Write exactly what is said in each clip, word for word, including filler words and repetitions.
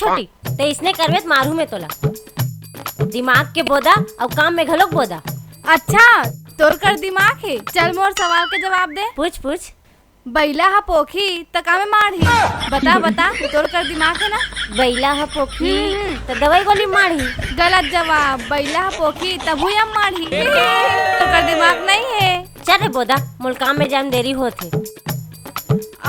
बेटी, ते इसने करबे त मारू में तोला। दिमाग के बोदा अउ काम में घलोक बोदा। अच्छा, तोर कर दिमाग हे? चल मोर सवाल के जवाब दे। पूछ, पूछ। बइला ह पोखी त का में माढ़ी? बता, बता, तोर कर दिमाग हे ना? बइला ह पोखी हम्म। त दवाई गोली माढ़ी। गलत जवाब, बइला ह पोखी त भुइयां माढ़ी। तोर कर दिमाग नहीं हे। चल रे बोदा, मोल काम में जान देरी होत हे।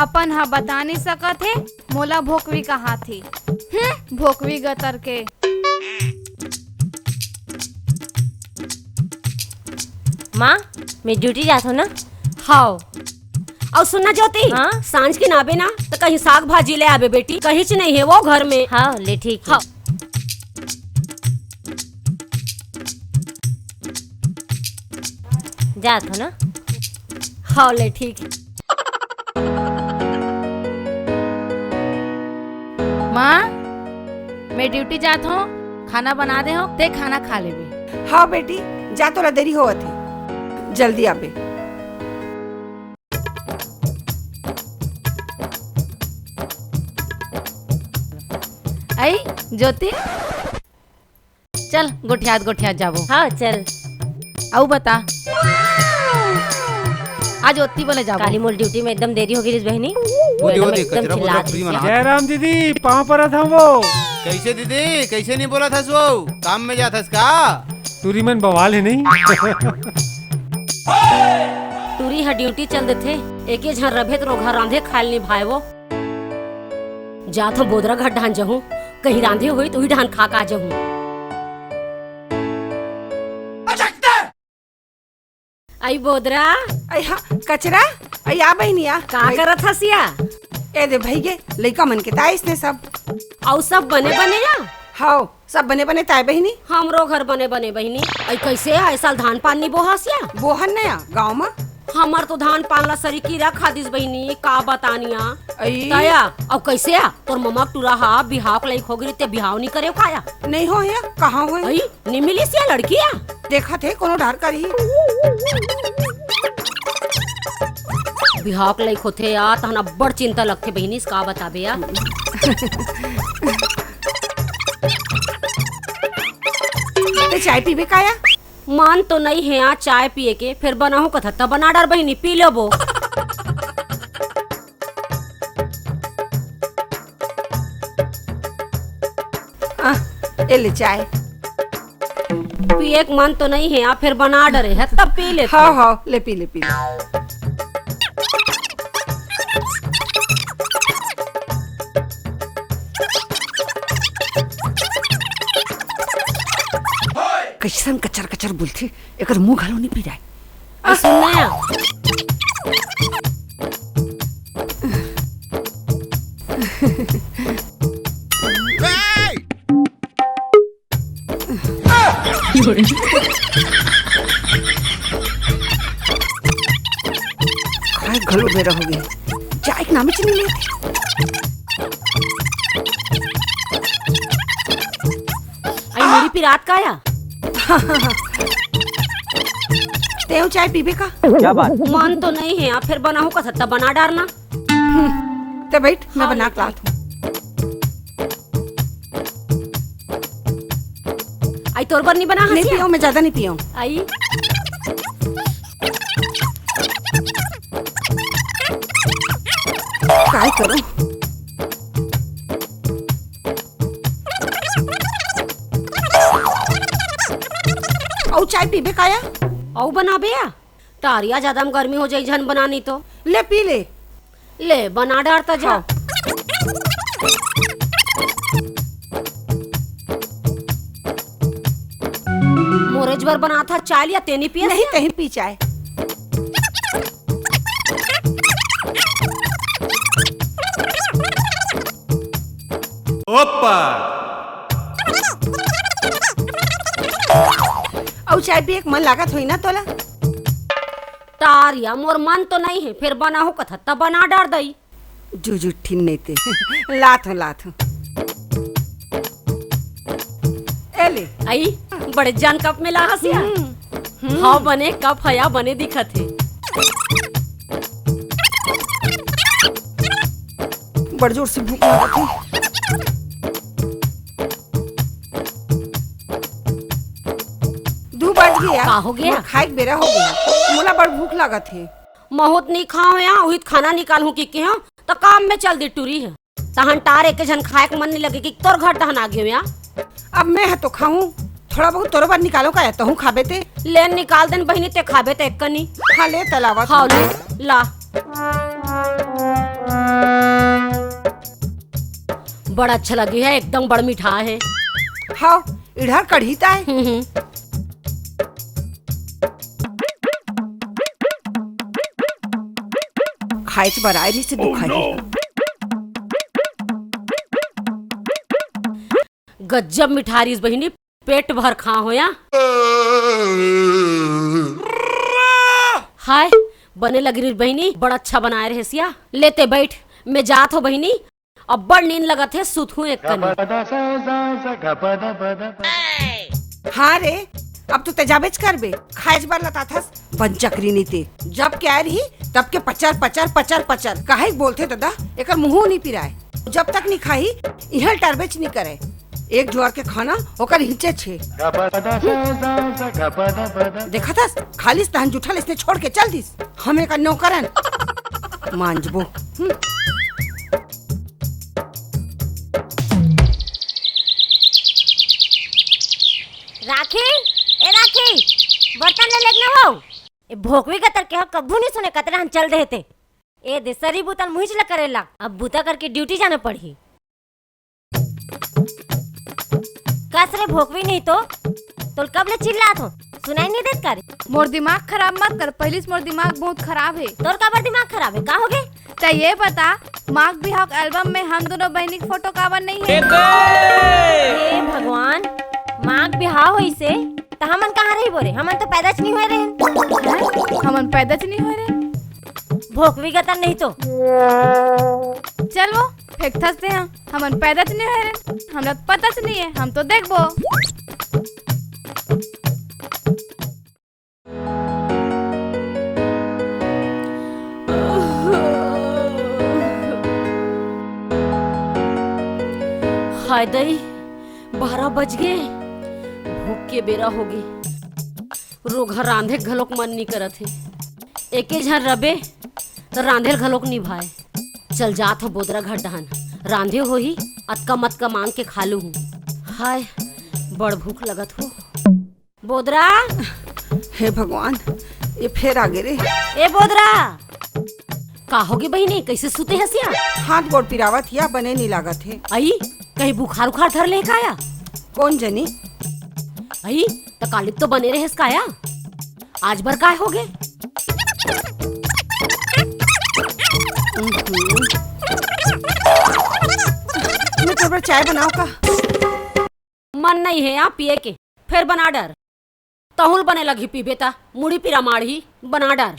अपन ह बता नहीं सकत हे, मोला भोकवी कहात हे। हम्म, भोकवी गतर के। माँ, मैं ड्यूटी जात हूँ ना। हाव। अउ सुन ना ज्योति, हाँ? सांझ के नाबे ना त कहीं साग भाजी ले आबे बेटी, कहींच नहीं हे वो घर में। हाँ, ले ठीक हे। हाँ। जात हो ना? हाँ, ले ठीक हे। माँ, मैं ड्यूटी जात हूँ, खाना बना दे हूँ, ते खाना खा लेबे। हाँ बेटी, जा, तोला देरी होवत हे, जल्दी आबे। आई ज्योति, चल गोठियात गोठियात जाबो। हाँ, चल। अउ बता, आज ओत्ती बोले जाबो। काली मोल ड्यूटी में एकदम देरी हो गई बहिनी। वो देखो, मैडम देख, एकदम कचरा चिल्लात बोतल फ्री रही। बना। जयराम दीदी, पाँव परत हूँ वो। कैसे दीदी, कैसे नहीं बोला था सो? काम में जात हस का? टूरी मन बवाल हे नहीं। टूरी ह ड्यूटी चल देथे, एके झन रभे त रोघा रांधे खायल निभाए वो। जात हूँ बोदरा घर ढान जहूँ, कहीं रांधे होई त उही ढान खा का जहूँ। आई बोदरा। आई हाँ, कचरा। आई आ बहिनी आ। का आई। करत हस या? ए दे भई गे, लइका मन के ताइस ने सब। अउ सब बने बने या? हाव, सब बने बने ताय बहिनी। हमरो घर बने बने बहिनी। आई कैसे आय साल धान पान नी बोहस या? बोहन नया गाँव म। हमर तो धान पान ला सरी कीरा खा दिस बहिनी, का बतानिया। आई। तया, अउ कैसे आ? तोर ममा के टूरा हा बिहाव के लइक हो गिरी ते बिहाव नी करे काया? नहीं हो या, कहाँ होय? आई, नी मिलिस या लड़की या? देखत हे कोनो डहर करही। बिहाव के लइक होथे या, तहन अब्बड़ चिंता लगथे बहिनी, का बताबे या। ते चाय पीबे का या? मन तो नइ हे आ चाय पिए के, फेर बनाहूँ कथस त बना डार बहिनी, पी लेबो। आ, ए ले चाय। पिए के मन तो नइ हे आ, फेर बना डरे हे, तब पी लेथों। हाँ, हाँ, ले पी, ले पी, ले। कइसन कचर कचर बोलथे, एकर मुंह घलो नइ पिराय। ए, सुन ना। खाए घलो बेरा हो गे, जाए के नामे च नइ ले। आई मुड़ी पिरात का या? तें चाय पीबे का? क्या बात? मन तो नइ हे, आ फेर बनाहूँ कथस त बना डार ना। हम्म, ते बइठ, मैं हाँ, बना के लात हूँ। आई तोर बर नइ बना नइ हसिया? पियंव, मैं जादा नइ पियंव। आई। काय करूँ? अउ चाय पीबे का या? अउ बनाबे या? टारिया जादा म गर्मी हो जाही, झन बना नइ तो। ले पी ले। ले, बना डार त जा। हाँ। मोरेच बर बनाथस चाय लिया, तें नइ पियस? नहीं, तें पी चाय। ओप्पा। अउ चाय पिए के मन लागत होही ना तोला? टारिया, मोर मन तो नइ हे, फेर बनाहूँ कथस त बना डार दई। जुजुट्ठिन नइ ते। लात हूँ, लात हूँ। ए ले। आई, बड़े जान कप में ला हसिया। हम्म, हम्म। हाँ, बने कप हया, बने दिखत हे। बड़ जोर से भूख लागत हे। का हो गे? मोर खाए के बेरा हो गे। मोला बड़ भूख लागत हे। महूं त नइ खांव या, उही त खाना निकालहूं कहिके हंव, त काम में चल दे टूरी ह। तहन टार एके झन खाए के मन नइ लगे कि तोर घर तहन आ गेंव या। अब मैं ह तो खाहूं, थोड़ा बहुत तोरो बर निकालों का, तहूं खाबे ते। ले निकाल देन बहिनी, ते खाबे ते एक कनी। हां, ले त लावत हंव। ले, ला। बड़ा अच्छा लगे हे, एकदम बड़ मिठा हे। हां, इधर कढ़ी ताय। हम्म, हम्म। खाए के बराए रहिस हे, दुखाही। गजब मिठा रहिस बहिनी, पेट भर खांव या। हाय, बने लगे रहिस बहिनी, बड़ अच्छा बनाए रहेस या। ले ते बइठ, मैं जात हंव बहिनी, अब्बड़ नींद लगत हे, सुतहूं एक कनी। हां रे, अब तो ते जाबेच करबे, खाएच बर लताथस, बन चकरी नी ते। जब के आए रही, तब के पचर, पचर, पचर, पचर। काहे बोलथे ददा, एकर मुंहू नइ पिराय। जब तक नइ खाही, इहल टरबेच नइ करे। एक जुआर के खाना, ओकर हिंचे छे। देखत हस, खालिस तहन जूठा ल इसने छोड़ के चल दिस। हम एकर नौकरन। मांजबो। हम्म। राखी, ए राखी, बर्तन ले लेगना हो। ए भोकवी गतर के ह कभू नइ सुने, कतरा हन चल देहे ते। ए दे सरी बुता ल मुहिच ल करे ला, अब बुता करके ड्यूटी जाना पड़ही। कस रे भोकवी नहीं तो, तोल कब ले चिल्लात हो, सुनाई नइ देत का रे? मोर दिमाग खराब मत कर, पहिली से मोर दिमाग बहुत खराब हे। तोर काबर दिमाग खराब हे, का हो गे? त ये बता, माघ बिहाव के एल्बम में हम दूनों बहिनी के फोटो काबर नइ हे? हे भगवान, माघ बिहाव होइसे, त हमन कहां रहिबो रे? हमन तो पैदाच नइ होए रहेन। हैं? हमन पैदाच नइ होए रहेन। भोकवी गतर नहीं तो। चल वो, फेंकथस ते हां, हमन पैदाच नइ होए रहेन। हमला तो पताच नइ हे, हम तो देखबो। हाय दई, बारह बज गे, भूख के बेरा हो गे। रोगहा रांधे के घलोक मन नी करत हे। एके झन रबे त रांधे ल घलोक नी भाय। चल जात हो बोदरा घर डहन, रांधे होही, अतका मतका मांग के खा लूहूं। हाय, बड़ भूख लगत हो। बोदरा। हे भगवान, ये फेर आगे रे। ए बोदरा, का होगे बहिनी, कइसे सुते हस या? हाथ गोड़ पिरावत या, बने नी लागत हे। अई, कहीं बुखार उखार धर ले का या? कोन जनी? अई, त काली तो बने रहेस का या? आज बर काय होगे? हम्म। मैं तोर बर चाय बनाओ का? मन नइ हे या पिए के, फेर बना डर। तहूं ल बने लगही पीबे त, मुड़ी पीरा माड़ही, बना डर।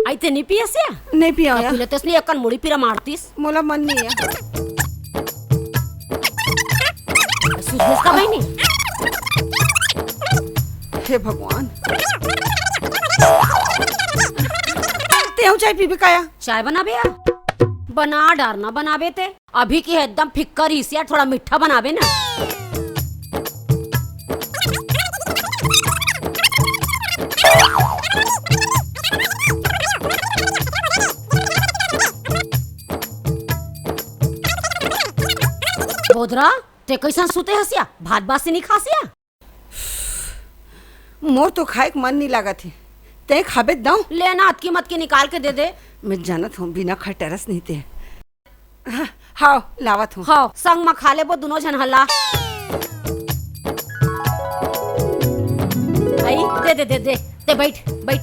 अई ते नी पियस या? नइ पियंव या। पी लेतेस नी, एकन मुड़ी पीरा मारतिस। मोला मन नइ हे। सुधरेस का बहिनी? हे भगवान। तेहू चाय पीबे का या? चाय बनाबे या? बना डर ना बनाबे ते। अभी के एकदम फिक्का रहिस या, थोड़ा मीठा बनाबे ना। बोदरा, ते कइसन सुते हस या? भात बासी नइ खास या? मोर तो खाए के मन नइ लागत हे, ते खाबे त दंव? ले ना, अतकी मतकी निकाल के दे दे। मैं जानत हंव, बिना खाए टरस नइ ते। हां, हाव, लावत हंव। हाव, संग म खा लेबो दूनों झन हल्ला। अई, दे, दे, दे, दे, दे, बइठ, बइठ।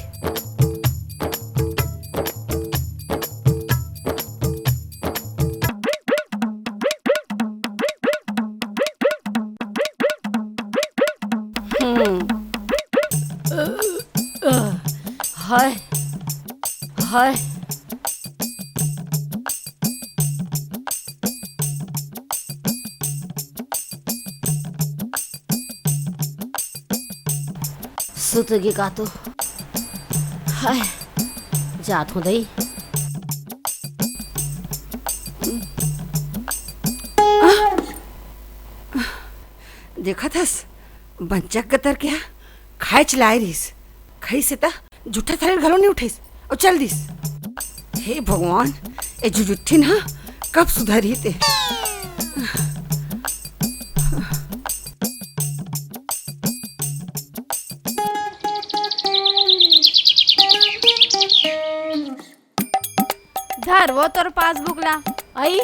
हम्म। हाय, हाय। सुत गे का तो? हाय, जात हंव दई, देखत हस, बंचक गतर के हा खाए चलाए रहिस, खइसे त जूठा थाली घलो नइ उठइस अउ चल दिस। हे भगवान, ए जुजुट्ठिन हा कब सुधरही ते। धर वो तोर पासबुक ला। अई,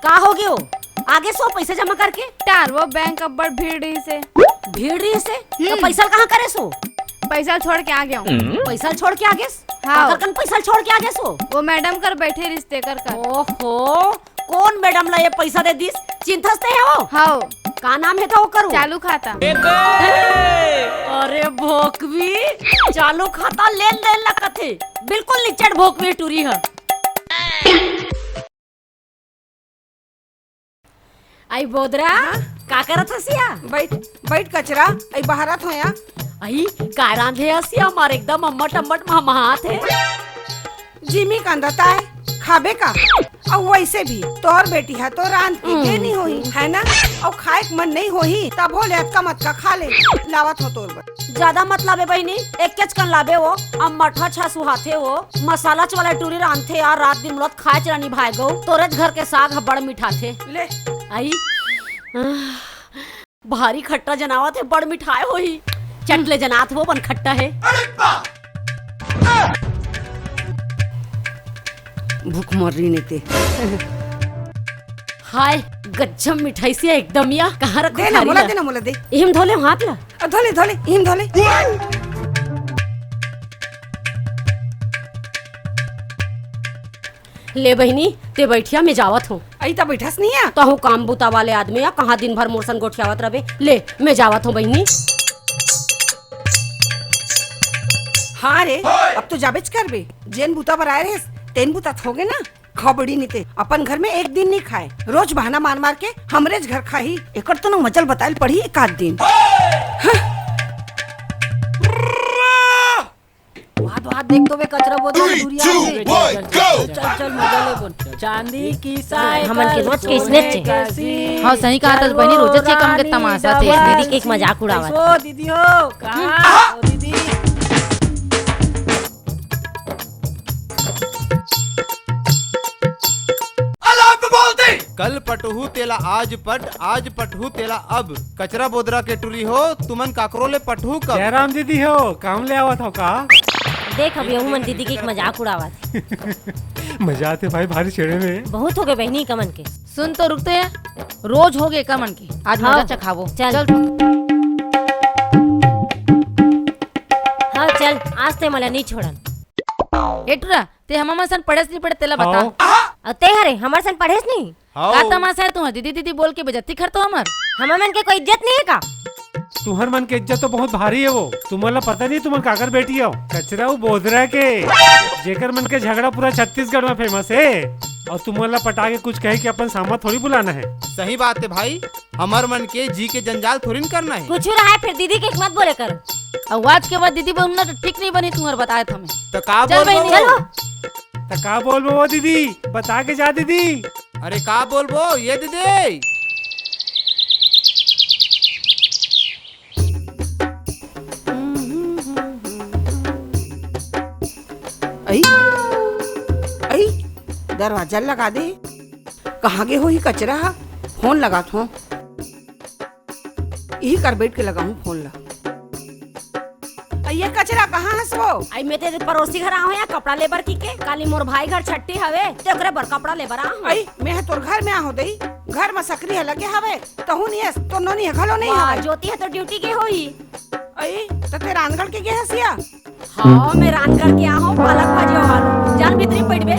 का हो गयो? आगे सो पैसा जमा करके? टार, वो बैंक अब्बड़ भीड़ रहिसे। भीड़ रहिसे? तो हम्म। पैसा कहाँ करे सो? पैसा छोड़ के आ गयो। पैसा छोड़ के आ गेस? हाँ। काकर कन पैसा छोड़ के आ गेस वो? वो मैडम कर बैठे रिहिस तेकर कर। ओहो, कोन मैडम ला ये पैसा दे दिस? चिंथस ते हे वो? हाँ। का नाम हे त ओकर? चालू खाता। अरे भोकवी, चालू खाता लेन देन ला कथे। बिल्कुल निचट भोकवी टूरी ह। आई बोदरा, हाँ? का करत हस या? बइठ, बइठ कचरा, आई बहारत हों या। आई, का रांधे हस या? हमर एकदम अम्मट अम्मट महमहात हे। जिमी कांदा ताय, खाबे का? अउ वइसे भी तोर बेटी हा तो रांध के हम्म। गे नइ होही, है ना? अउ खाए के मन नइ होही, तभो ले अतका मतका खा ले, लावत हों तोर बर। जादा मत लाबे बहिनी, एकेच कन लाबे वो, अम्मट हा अच्छा सुहाथे वो, मसालाच वाला टूरी रांधथे यार, रात दिन मुलत खाए चला निभाए गो, तोरेच घर के साग हा बड़ मिठाथे। ले। आई, आह, भारी खट्टा जनावत हे, बड़ मिठाए होही। चट ले जनात हे वो, बन खट्टा हे। भूख मर रही नहीं ते। हाय, गजब मिठाई से एकदम या। कहाँ रखो दे ना, थारी मोला ला? दे ना, मोला दे। इहिम धो ले हाथ ला। आ, धो ले, धो ले, इहिम धो ले। ले बहिनी, ते बइठिया, मैं जावत हों। अई त बइठस नहीं आ। तहूँ काम बुता वाले आदमी आ, कहाँ दिन भर मोर सन गोठियावत रबे। ले, मैं जावत हों बहिनी। हाँ रे, अब तो जाबेच करबे। जेन बुता बर आए रहेस, तेन बुता त होगे ना। खबड़ी नहीं ते, अपन घर में एक दिन नहीं खाए, रोज बहाना मार मार के हमरेच घर खाही। एकर तो ना मजल बताइल पड़ी एक आध दिन। हाँ। भात, भात देख तो बे, कचरा बोतल Three, दूरिया two, है। One, go! चल, चल, मजा ले बोल। चांदी की साइकिल, हमन के रोज के सोने इसने चे। का सींग, हाँ, सही कहा, तो बहिनी, रोजे चे कम के तमाशा थे। दीदी के एक मजाक उड़ावा। कैसो दीदी हो? कहाँ? ओ दीदी। अलाप बोल दे। कल पटहू तेला आज पट, आज पटहू तेला अब। कचरा बोदरा के टुरी हो, तुमन काकरो ले पटहू कब? जयराम दीदी हो, काम ले आवत हो का? देख, अब यहू मन दीदी के एक मजाक उड़ावत। मजा आथे भाई, भारी छेड़े में। बहुत होगे बहिनी कमन के। सुन तो रुक तो या, रोज होगे कमन के, आज हाँ। मजा चखाबो। चल। चल। हाँ, चल, आज ते मला नहीं छोड़न। ए टुरा, ते हमर मन सन पढ़ेस नहीं पढ़े, तेला बता। हाँ। अउ ते हरे, हमर सन पढ़ेस नहीं? हाँ। का तमाशा है तुम्हार? दीदी, दीदी बोल के बेइज्जती करत हो हमर। हमर मन के कोई इज्जत नहीं है का? तुहर मन के इज्जत तो बहुत भारी है वो। तुमन ला पता नहीं तुमन काकर बेटी हो। कचरा वो बोदरा के, जेकर मन के झगड़ा पूरा छत्तीसगढ़ में famous है। अउ तुमन ला पटा के कुछ कहे के अपन सामा थोड़ी बुलाना है। सही बात है भाई, हमर मन के जी के जंजाल थोड़ी न करना है। कुछ रहा है फिर दीदी के मत बोले करो। अउ आज के बाद दीदी बोलना तो ठीक नहीं बनी तुम्हार, बताए था मैं। तो का चल बोलबो बहिनी, वो? चलो। त का बोलबो वो दीदी? बता के जा दीदी। अरे का बोलबो ये दीदी? अई, अई, दरवाजा लगा दे। कहाँ गे होही कचरा हा? फोन लगात हों। इही कर बइठ के लगाहूँ फोन ला। अई ये कचरा, कहाँ हस वो? अई मैं तेरे पड़ोसी घर आहों या कपड़ा लेबर की के। काली मोर भाई घर छट्ठी हवे, ते ओकरे बर कपड़ा लेबर आहों। अई मैं ह तोर घर में आहों दई, घर में सकरी ह लगे हवे, तहूँ नहीं हस, तोर नोनी ह घलो नहीं वाह, हवे। ज्योति ह तो duty गे होही। अई त ते रांधगढ़ के गे हस या? हाँ, मैं रांधगढ़ के आहों, पालक भाजी अउ आलू। जान भीतरी में बइठबे।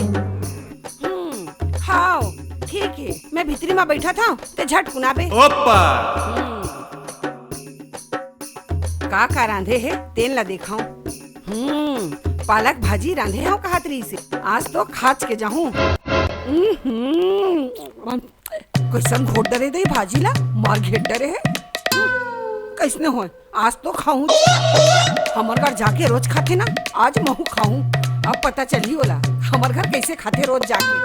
हम्म, हाँ, ठीक है, मैं भीतरी में बइठत हों, ते झट कुनाबे। ओप्पा। हम्म। का का रांधे हे, तेन ला देखाओं। हम्म, पालक भाजी रांधे हों कहत रहिसे। आज तो खाच के जाहूं। हम्म, कइसन घोट डरे दे भाजी ला, मार घेट डरे हे। कइसने होय, आज तो खाहूं। हमर घर जाके रोज खाथे ना, आज महू खाहूं। अब पता चलही ओला, हमर घर कइसे खाथे रोज जाके।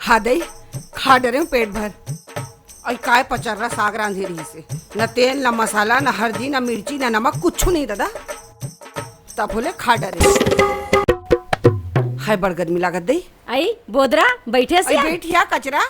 हाँ दई, खा डरे हूँ पेट भर। अई काय पचर्रा साग रांधे रहिसे, न तेल, न मसाला, न हरदी, न मिर्ची, न नमक, कुछु नहीं दादा। तब होले खा डरे। हाय बड़ गर्मी लागत दई। अई बोदरा, बइठे अई सिया। बइठ या कचरा।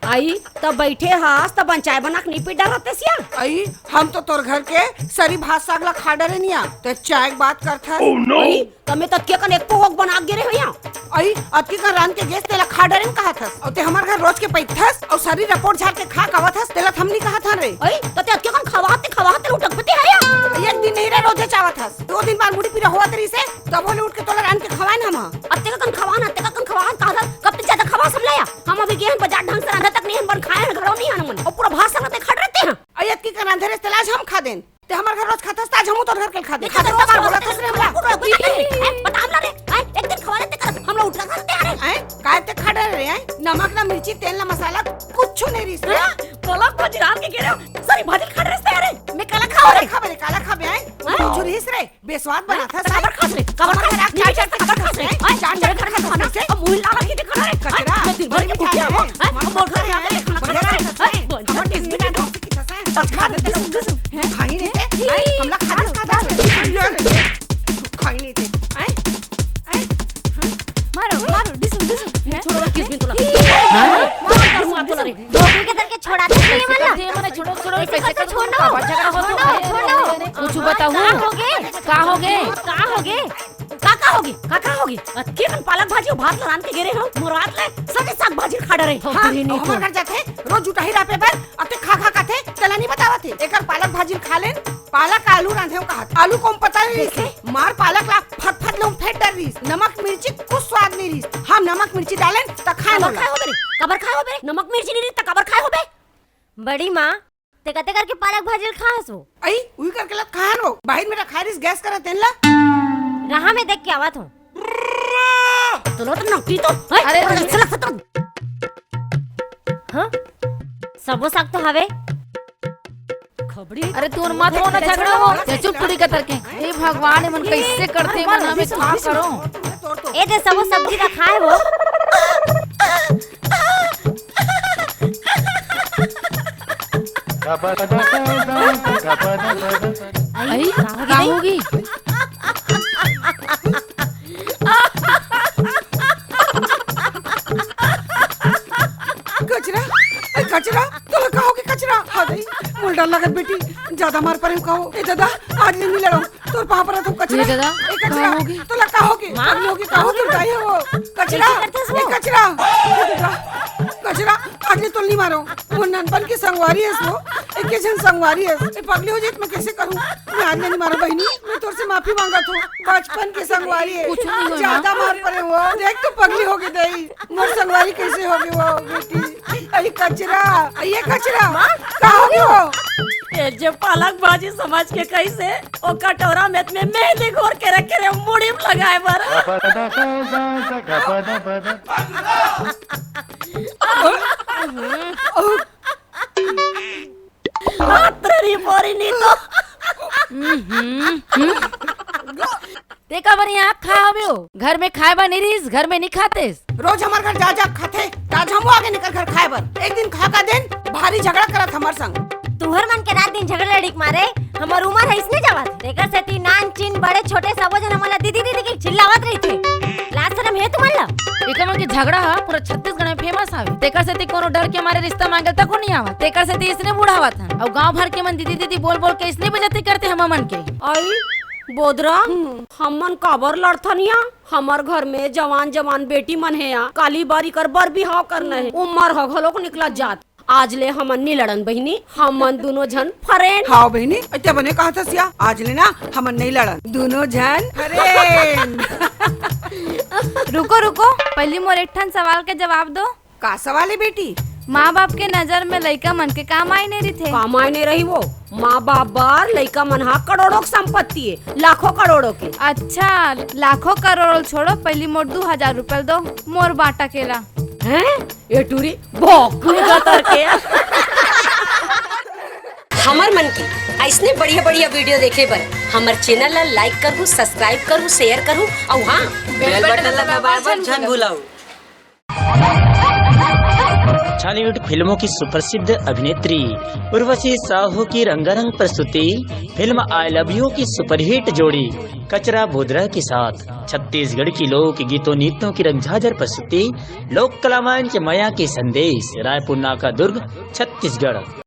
अई त बइठे हस त बंचाए बना के नहीं पीट डरत सिया। अई हम तो तोर घर के सरी भात साग ला खा डरे निया, ते चाय के बात करथस। अई त मैं ततके कन एको होक बना के गे रहे होइया। अई अतकी कन रांध के गेस तेला खा डरे न कहत हस। अउ ते हमर घर रोज के पइथस अउ सरी रपोट झार के खा कावत हस, तेला त हम नहीं कहत हन रे। अई त ते अतके कन खवाते खवाते उठक पति है या। एक दिन नहीं रे, रोजे चावत हस। दो दिन बाद मुड़ी पीरा होवत रहिसे, तब होले उठ के तोला रांध के खवाए न हम। अतके कन खवान, अतके कन खवान कहत हस, कब ते ज्यादा खवा समला या। हम अभी गे हन बाजार ढंग से रांधा तक नहीं हन बन खाए हन, घरों नहीं हन मन। अउ पूरा भात संग ते खा डरे ते हैं। अई अतकी कन रांधे रहिस तेला आज हम खा देन। ते हमर घर रोज खाथस, त आज हमू तोर घर के खा दे। देखा, खा दे, देखा, तोर घर देखा, बोला, देखा, देखा, ए, बता हमला रे, ए, एक दिन खवा लेते कर, हमला उठा करते, अरे। ए, काय ते खा डरे रे, ए? नमक ना मिर्ची, तेल ना मसाला, कुछु नहीं रहिस रे। हाँ, कला भाजी रांध के गे रहे हो, सरी भाजी खा डरे रे, अरे। मैं कला खाओ रे। काला खाबे रे, काला खाबे, ए? हाँ? कुछु रहिस रे, बेस्वाद बनाथस, काबर खास रे, काबर खास रे, काबर खास रे, हाँ, जान मेरे घर खास रे, अब मुँह लाला के देखा रे, कचरा। मैं दिन भर के भूखे हूँ, हाँ, मोर घर में आके खाना खा रे, हाँ, बोल, बोल, बोल, बोल, खा दे, खा दे, हैं? खाई नहीं थे, हैं? हमला खा दे, खा दे। खाई नहीं थे, हैं? हैं? मारो, मारो, डिसू, डिसू। छोड़ो, किस बिन तोला। मारो, मारो, मारो, मारो, रे। धोखे के तरह के छोड़ाते नहीं है, कैसे वाला। करते हैं, मने छोड़ो, छोड़ो, कैसे कैसे करते छोड़ो? हैं? झगड़ा हो तो छोड़ो, है। छोड़ो। कुछ बताओ। का होगे? का होगे? का होगे? का, का होगे? का, का होगे? अतके कन पालक भाजी अउ भात ला रांध के गे रहे हो, मोर रात ले सके साग भाजी खा डरे। हाँ, अउ हमर घर जाथे, रोज जुटाही रापे बर, अते खा खा काथे, तेला नहीं बतावत हे। एकर पालक भाजी खा लेन, पालक आलू रांधे हो कहत। आलू को हम पता नहीं रहिस। मार पालक ला फट फट ले हम फेंक डर रहिस। नमक मिर्ची कुछ स्वाद नहीं रहिस। हम नमक मिर्ची डालेन, त खाए काबर नोला। खाए होबे रे? काबर खाए होबे रे? नमक मिर्ची नहीं रहिस, त काबर खाए होबे? बड़ी माँ, ते कते करके पालक भाजी ल खाहस वो? अई, उही करके लत खाहन वो। बाहिर में रखाय रिस गैस करा तेन ला। रहा मैं देख के आवत हूँ। तो लो तो नौकरी तो। अरे, अरे, चला खत्म। हाँ? सबो साग तो हवे। खबड़ी। अरे, तू उन मत हो ना झगड़ा हो। ते चुप टुरी कतर के। हे भगवान, ए मन कैसे करते, मन हमें का करो? ए दे, सबो सब्जी रखाय वो। अई, का होगी? कचरा, ए कचरा, तोला का होगे कचरा? हाँ दई, मोला डर लगत बेटी, ज्यादा मार परे का हो? ए दादा, आज ले नहीं लड़ो, तोर पाँव परत हूँ कचरा। ए दादा, ए कचरा, का होगे? तोला का होगे? माँ? पगली होगे का हो तोर दाई हो? कचरा, कैसे करते हो? ए कचरा, ए दादा, कचरा, आज ले तोला नहीं मारो। मोर नानपन के संगवारी हस वो, एके झन संगवारी हस। ए पगली हो जाई त मैं कैसे करूँ? मैं आज ले नहीं मारो बहिनी, मैं तोर से माफी मांगत हूँ। बचपन के संगवारी हस। कुछ नहीं होय, ज्यादा माँ। मार परे हो। देख तो पगली होगे दई। मोर संगवारी कैसे होगे वो बेटी? अई कचरा, अई ये कचरा, का होगे वो? ए जे पालक भाजी समझ के कइसे ओ कटोरा में, में मेहंदी घोर के रखे रे मुड़ी में लगाए बर। अतरी बोरी नी तो। हम्म, हम्म। ते काबर यहाँ खा हवे हो? घर में खाए बर नहीं रहिस, घर में नहीं खातेस। रोज हमर घर जा जा खाथे, त आज हमू आगे निकर घर खाए बर। एक दिन खा का दिन भारी झगड़ा करत हमर संग। तुहर मन के रात दिन झगड़ा लड़िक मारे हमर उमर है इसने जावत। तेकर सेती नान चिन बड़े छोटे सबो झन हमन ला दीदी दीदी के चिल्लावत रहिथे। लाज शरम हे तुमन ला? एकर मन के झगड़ा ह पूरा छत्तीसगढ़ में famous हवे। तेकर सेती कोनो डर के मारे रिश्ता मांगे तको नहीं आवत। तेकर सेती इसने बुढ़ावत हन। अउ गांव भर के मन दीदी दीदी बोल बोल के इसने बेइज्जती करथे हमर मन के। अई बोदरा, हम्म। हमन काबर लड़थन या? हमर घर में जवान जवान बेटी मन हे या, काली बारी कर बर बिहाव करना हे, उमर ह घलोक निकलत जात। आज ले हमन नी लड़न बहिनी, हमन दुनो झन friend। हाव बहिनी, अत्या बने कहत हस या, आज ले ना हमन नहीं लड़न, दुनो झन friend। रुको रुको, पहिली मोर एक ठन सवाल के जवाब दो। का सवाल हे बेटी? माँ बाप के नजर में लइका मन के का मायने रहिथे? का मायने रही वो? माँ बाप बर लइका मन हा करोड़ों के संपत्ति हे, लाखों करोड़ों के। अच्छा, लाखों करोड़ों छोड़ो, पहिली मोर दू हजार रुपया दो, मोर बांटा केला। हैं? ए टूरी, भोकू गतर के। हमर मन के अइसने बढ़िया-बढ़िया video देखे बर हमर channel ला like करहु, subscribe करहु, share करहु, अउ हाँ, bell button ला दबाए बर झन भूलहु। Tollywood फिल्मों की सुप्रसिद्ध अभिनेत्री उर्वशी साहू की रंगारंग प्रस्तुति फिल्म आई लव यू की सुपरहिट जोड़ी कचरा बोदरा के साथ छत्तीसगढ़ की लोक गीतों नृत्यों की रंगझाझर प्रस्तुति लोक कला मंच मया के संदेश, रायपुर नाका दुर्ग, छत्तीसगढ़।